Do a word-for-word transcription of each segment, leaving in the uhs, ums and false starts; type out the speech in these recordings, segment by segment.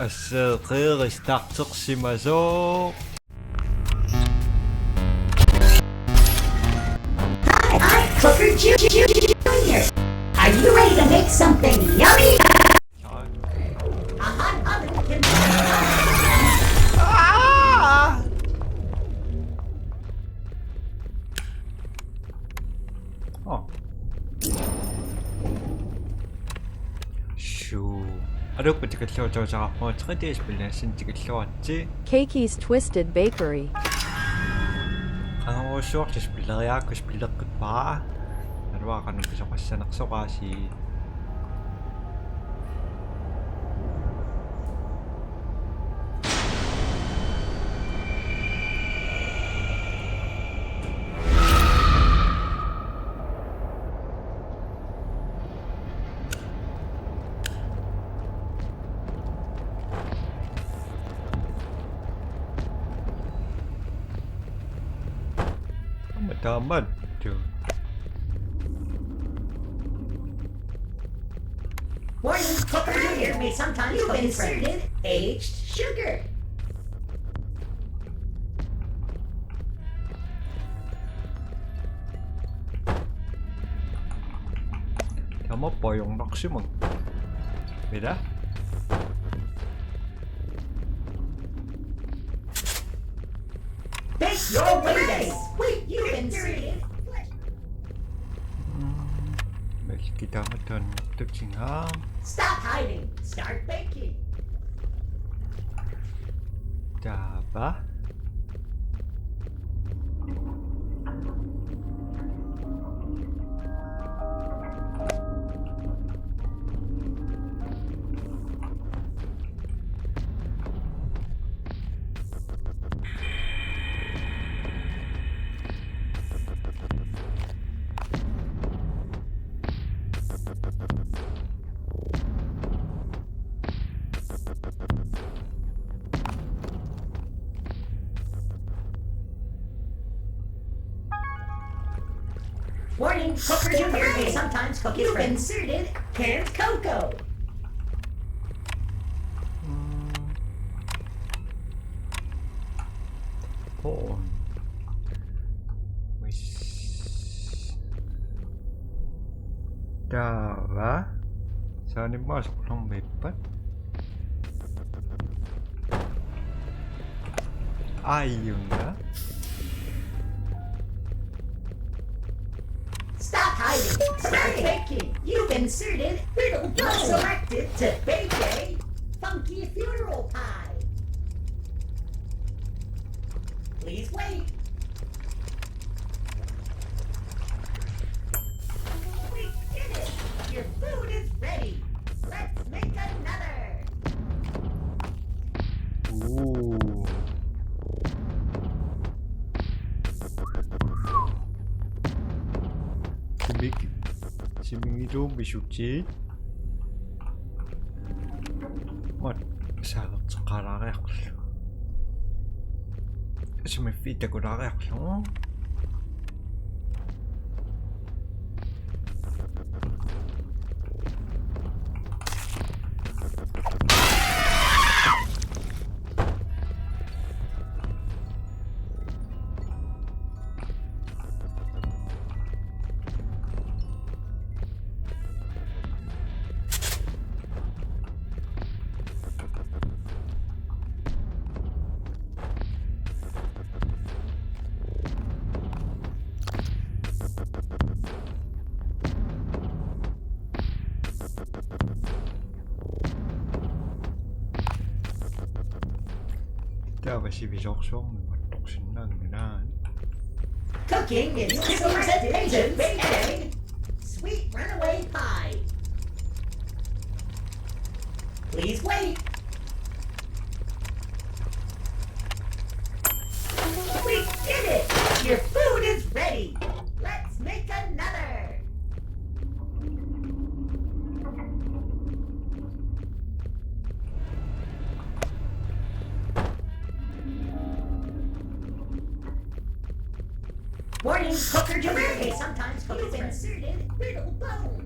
Asseeqeeristartersimasoq. Hi, I'm Cooker Ju- Ju- Ju- Junior. Are you ready to make something yummy? A hot oven can Oh. Shoo. Aluuppa tikilluarutsigu tre D spillerissumik tikilluaritsi. Keikis Twisted Bakery. Qangarujussuarli spilleriaakku spilleqqippara. Naluara qanoq pisoqassanersoq aasiit. Aamma taamatut. Warning, Cooker Junior may sometimes cook in friends. Aged sugar. Tamaat pajornarsimavaa. Mida? Bake your way. Wait, you can see it. Melki tamaat taanna tutsinga. Stop hiding. Start baking. Taava. Warning, Cooker Junior may sometimes cook in friends. You've inserted canned cocoa. Mm. Porn. Wis. Taava. Saanimmaasut ullormiippat. Aajuna. Stop hiding. Start baking. You've inserted riddle. You're selected to bake a funky funeral pie. Please wait. We did it! Your food is ready. Let's make another. Uu. Timik. Timik itu bisuci. Mat, saalerteqqaalaariarlugu. Sumiiffiit takulaariarlugu. Taava sivisoorsuarmik mattorsinnaanngilaat. Cooking in selected patients and sweet runaway pie. Please wait. We did it! Your food is ready. Let's make another. Warning, Cooker Junior may sometimes cook his inserted brittle bone.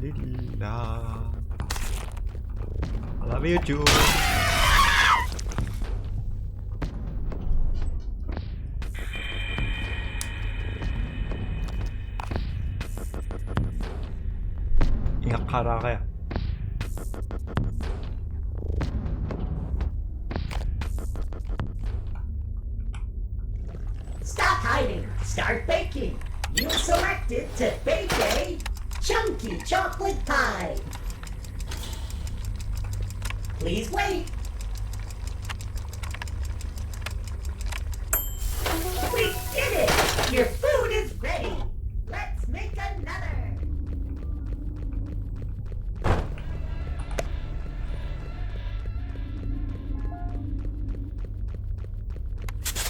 Lilla. I love you too. Ingaqqaalaariaruk. Stop hiding. Start baking. You selected to bake a chunky chocolate pie. Please wait. We did it! Your food is ready. Let's make another.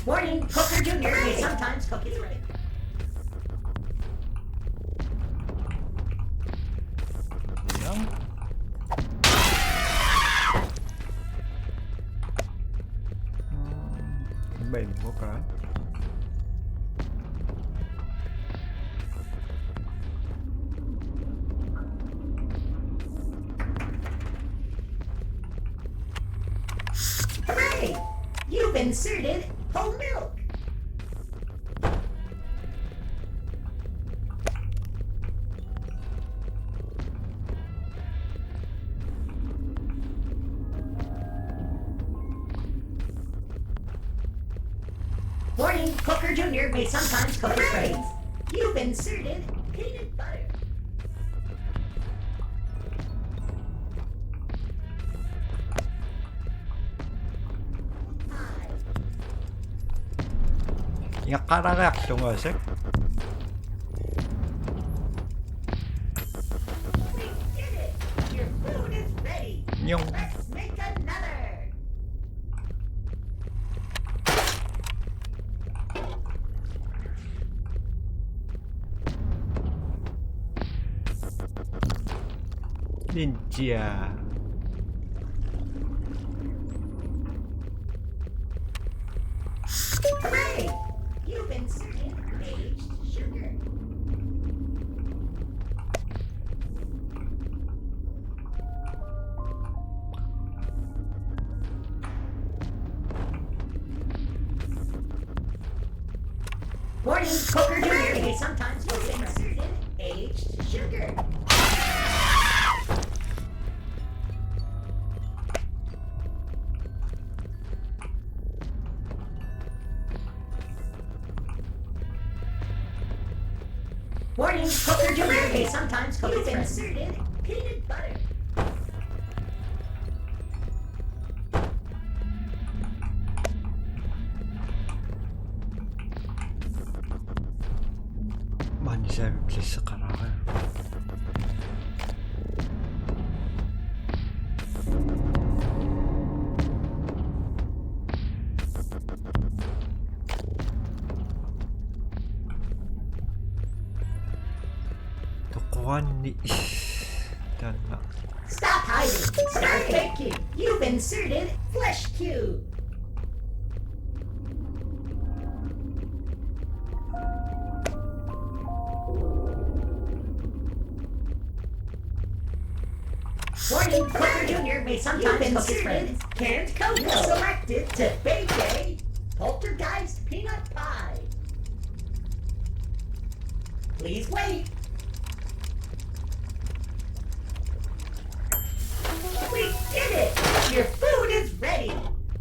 Warning, Cooker Junior may sometimes cook his rice. Yan. Hmm, main mo ka. Hooray! You've inserted whole milk. Warning, Cooker Junior may sometimes cook his brains. You've inserted peanut butter. Ingaqqaalaariarlunga aasiit. We did it! Your food is ready. Nyong. Let's make another. Ninja. Hooray! You've inserted aged sugar. Warning, Cooker Junior may sometimes cook his brains. Aged sugar. Warning, Cooker Junior may sometimes cook his brains. Inserted peanut butter. Maani saavik klasseqaraara. Toqoraanni taanna. Stop hiding. Start baking. You've inserted flesh cube. Warning, Cooker Junior may sometimes cook his brains. Canned cocoa. Selected to bake a poltergeist peanut pie. Please wait. We did it! Your food is ready.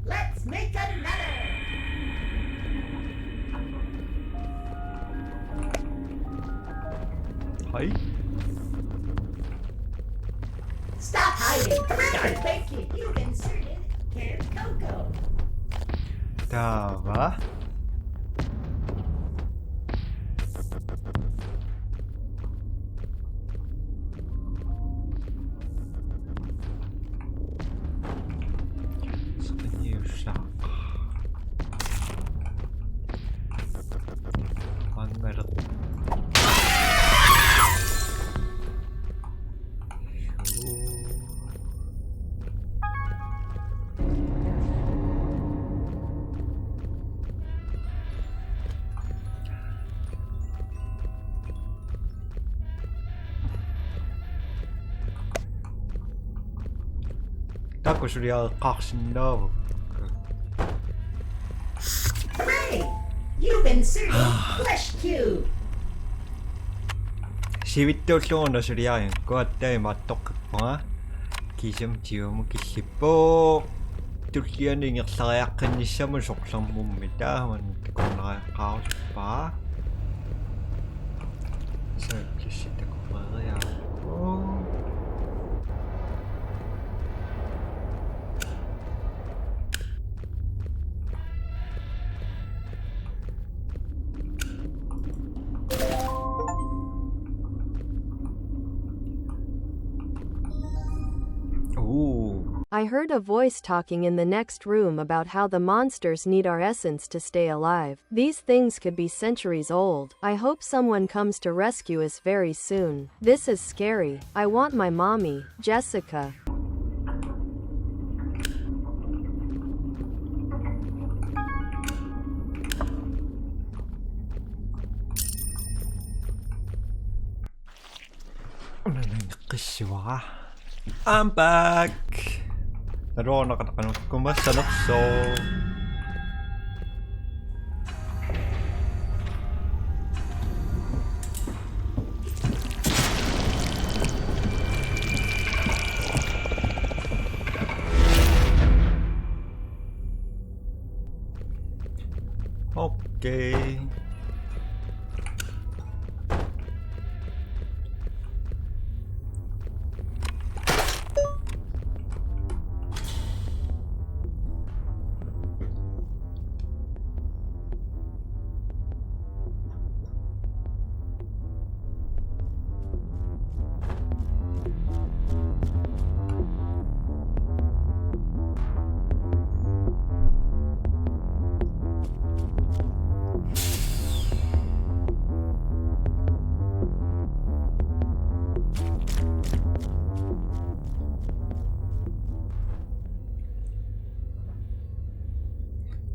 Let's make another. Hi. Stop hiding. Start baking. You've inserted canned cocoa. Taava. Soqutigiussaaq. Mangaleq. Takusuliareqqaarsinnaavakka. Hooray! You've inserted flesh cube. Sivittuullugu una suliarinngikkukku aatsaat imaattoqqippara. Kiisami tigumut killippoq. Tulliani ingerlariaqqinnissamut sorlermummi taamani takornariaqqaarusuppara. Saakissi takornariarpoq. Ooh. I heard a voice talking in the next room about how the monsters need our essence to stay alive. These things could be centuries old. I hope someone comes to rescue us very soon. This is scary. I want my mommy, Jessica. Una nangeqqissavara. I'm back. Naluara una qanoq qanoq ikkumassanersoq. Okay.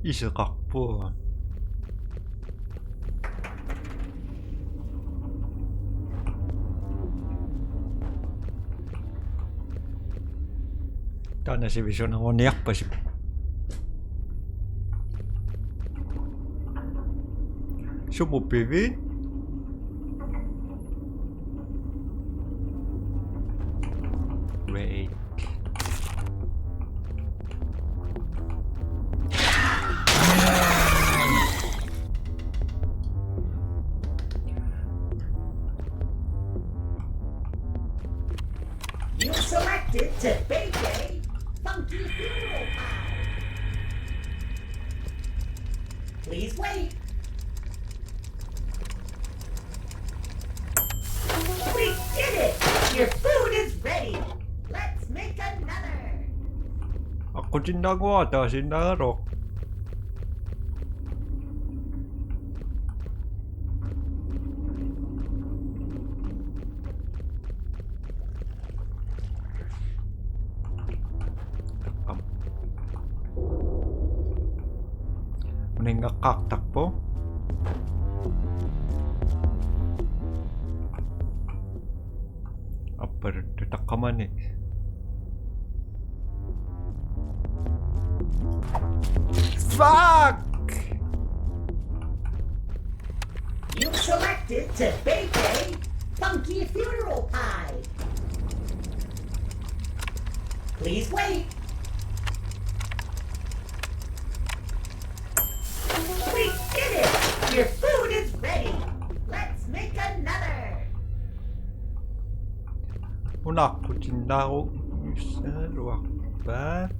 Iseqarpoq. Taanna sivisuneruniarpasivoq. Sumut pivit? Wait. You selected to vacate Funky Funeral Pie. Please wait. We did it! Your food is ready. Let's make another. Aqqutinnaanguara taasiinnaagaluaq. Taqqam. Uninngaqqaartarpoq. Apparuttu taqqamani. Fuck! You've selected to bake a funky funeral pie. Please wait. We did it! Your food is ready. Let's make another. Una aqqutinnaarujussuugaluarpat.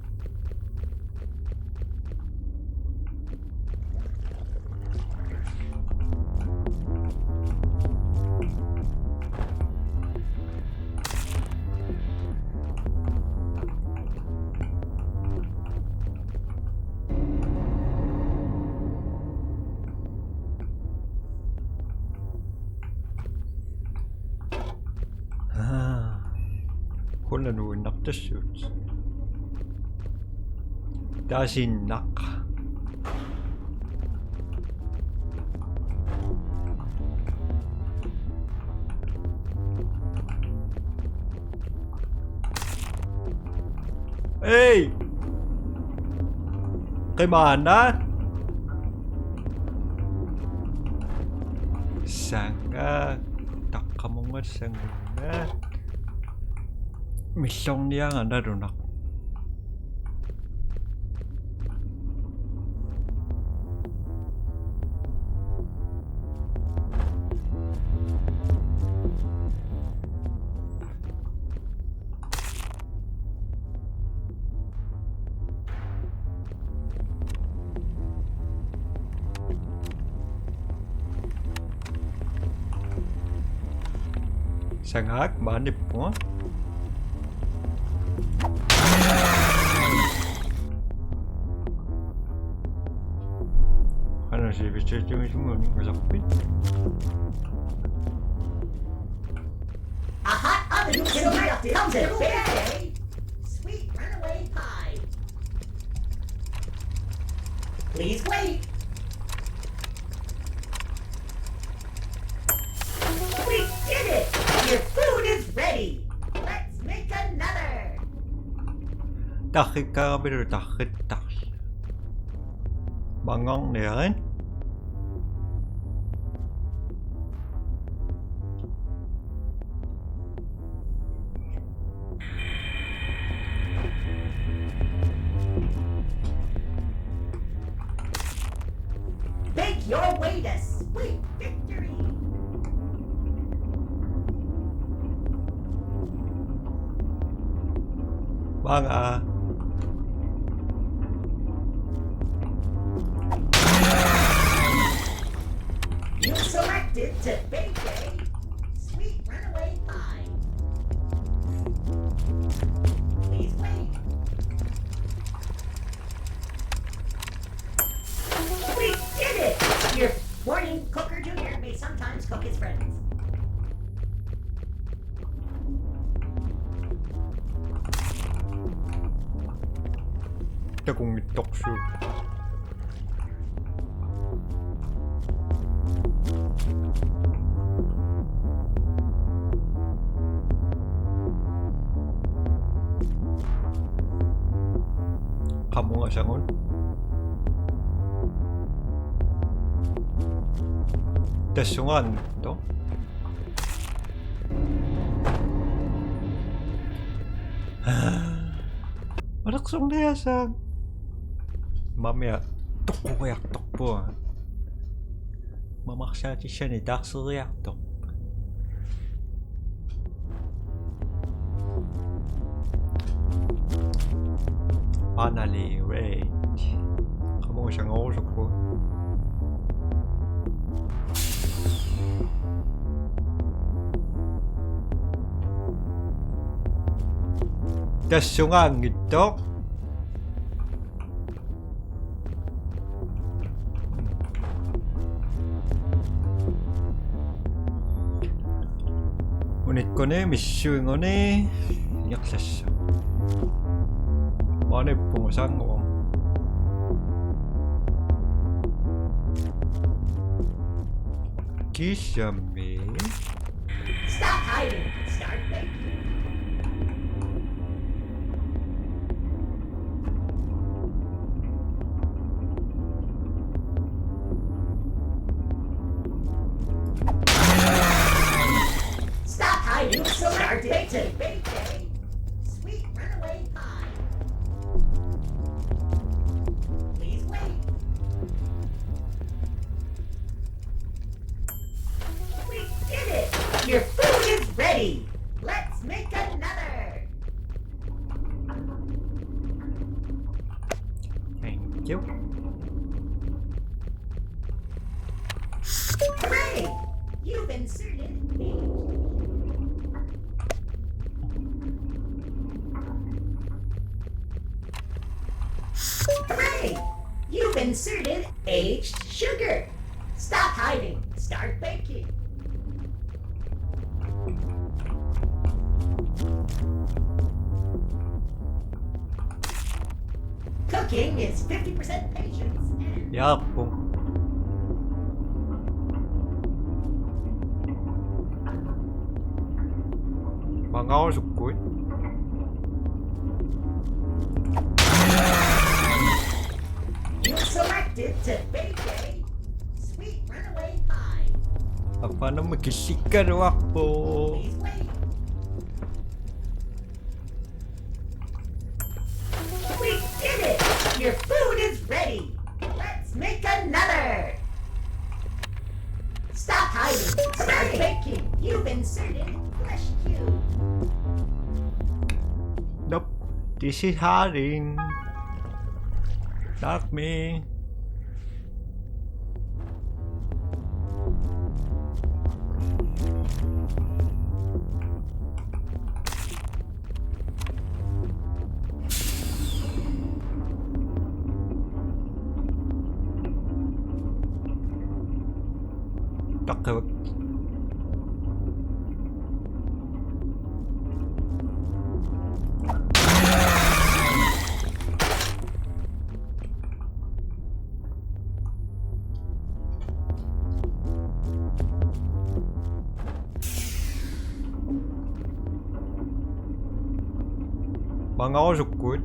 Aa. Qujanaq nuinnartassuut. Taasiinnaq. Ei! Qimaana! Sanga taqqamunga sanga. Millorniaranga nalunaq. Sangaak maaniippunga. Qanoq sivitsumik usappit? A hot oven can be a comfortable bed. Sweet runaway pie. Please wait. We did it! Your food is ready. Let's make another. Tarrikkaaramilu tarrittarlu. Mangorniarin. Make your way to sweet victory. Manga. You selected to vacate. Sweet runaway pie. Please wait. We did it! Your warning, Cooker Junior may sometimes cook his friends. Takunngittorsuuvoq. Qamunga sangut. Tassungaanngitsoq. Malersorniasaaq. Mamia toqqoriartorpunga. Mamarsaatissani taarseriartoq. Finally, wait. Qamunga sangorusukkut. Tassungaanngitsoq. Unikkuni missuinguni ingerlassaaq. Maaniippunga sangoq. Kiisami. Stop hiding. Start baking. Stop hiding. Start baking. Sweet runaway pie. Please wait. We did it! Your food is ready! Let's make another! Thank you. Hooray! You've inserted a Hooray! You've inserted aged sugar. Stop hiding. Start baking. Cooking is fifty percent patience and Jaappu. Mangausukkuit. You selected to bake a sweet runaway pie. Appanamma killikkaluarpoq. Please wait. We did it! Your food is ready. Let's make another. Stop hiding. Start baking. You've inserted flesh cube. Nope. This is hiding. Not me. Taqqavak. Maanngarusukkuit.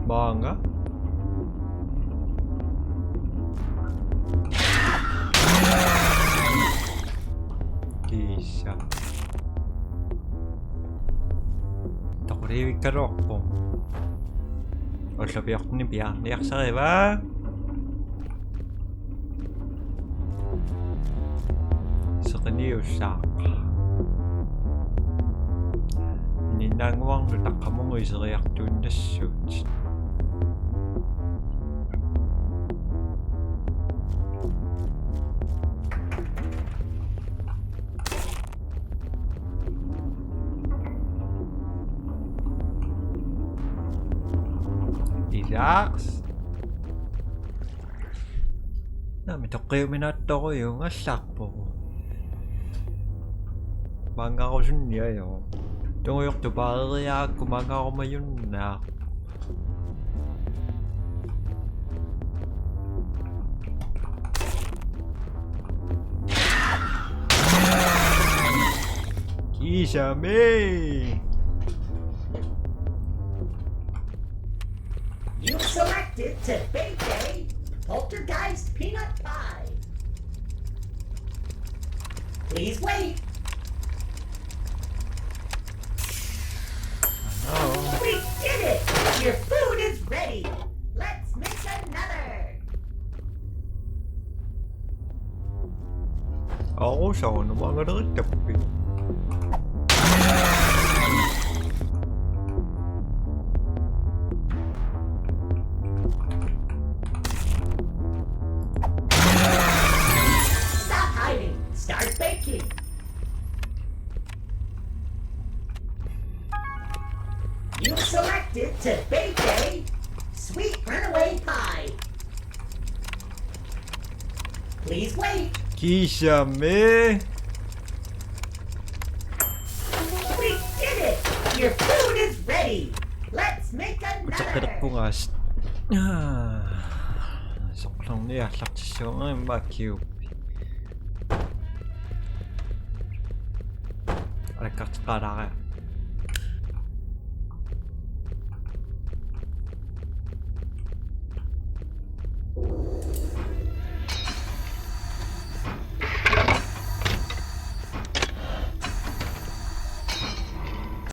Maanga. Kiisa. Toquliivikkaluarpoq. Ullupiortuni piaarniarsariva. Seqiniussaaq. Ininnaannguarlu taqqamungu iseriartuinnassut. Ilaas. Naami toqqiuminaattorujuugallarpoq. Maanngarusunniajo. Tungujortup paareriarakku maanngarumajunnaaq. Kiisami. You've selected to bake a poltergeist peanut pie. Please wait. We did it! Your food is ready. Let's make another. Arusaarnut maanngalerittappit. Stop hiding. Start baking. You selected to bake a sweet runaway pie. Please wait. Kiisami. We did it. Your food is ready. Let's make another. Utaqqilerpungaas. Soqlorni aallartissuunga kiup. Alakkarteqqaalaariaruk.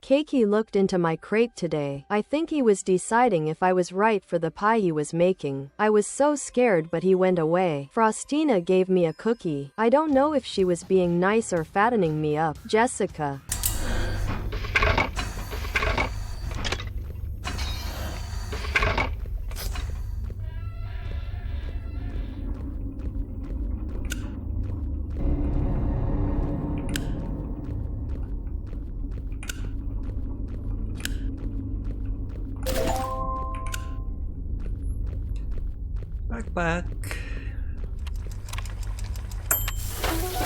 Keiki looked into my crate today. I think he was deciding if I was right for the pie he was making. I was so scared, but he went away. Frostina gave me a cookie. I don't know if she was being nice or fattening me up. Jessica. Backpack.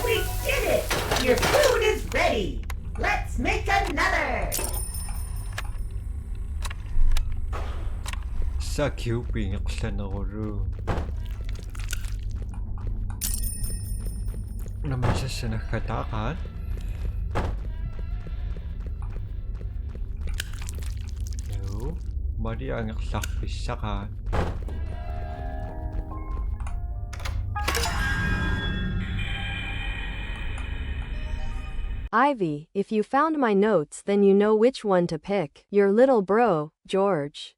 We did it! Your food is ready! Let's make another! Sa kiupi ngeqlanerulu. Nammisassanakkataaqaat. Mali angerlarpissaqaat. Ivy, if you found my notes, then you know which one to pick. Your little bro, George.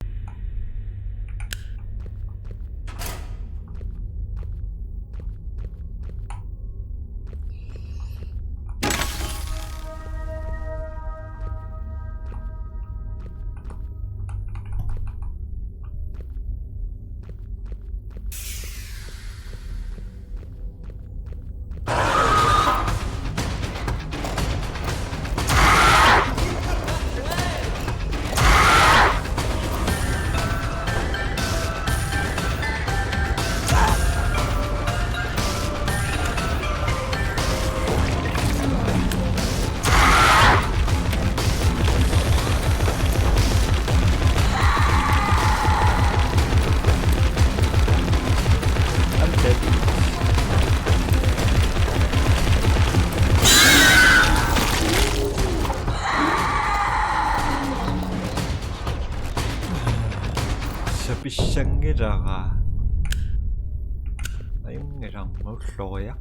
Sapissanngilara. Ajunngilaq, ulloriaq.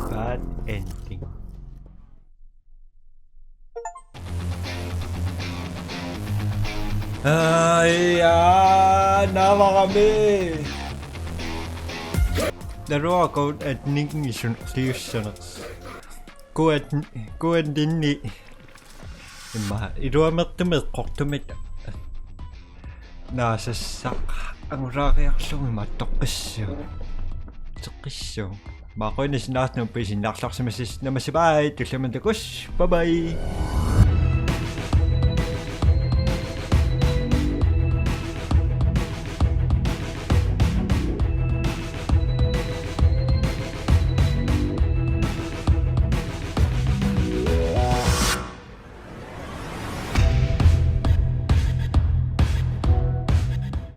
Bad ending. Aia, navarami. Naluara Q atteningit isun liussaneq. Q atten, Q atteningit. Immaqa iluamertumik eqqortumik naasassaq angulaariarlugit immaqa toqqissuuvoq. Toqqissuuvoq. Maanna qujanaq sinnaartunut pisinnarluarsimasoq, naammassivaat tulliani takuss'. Bye bye.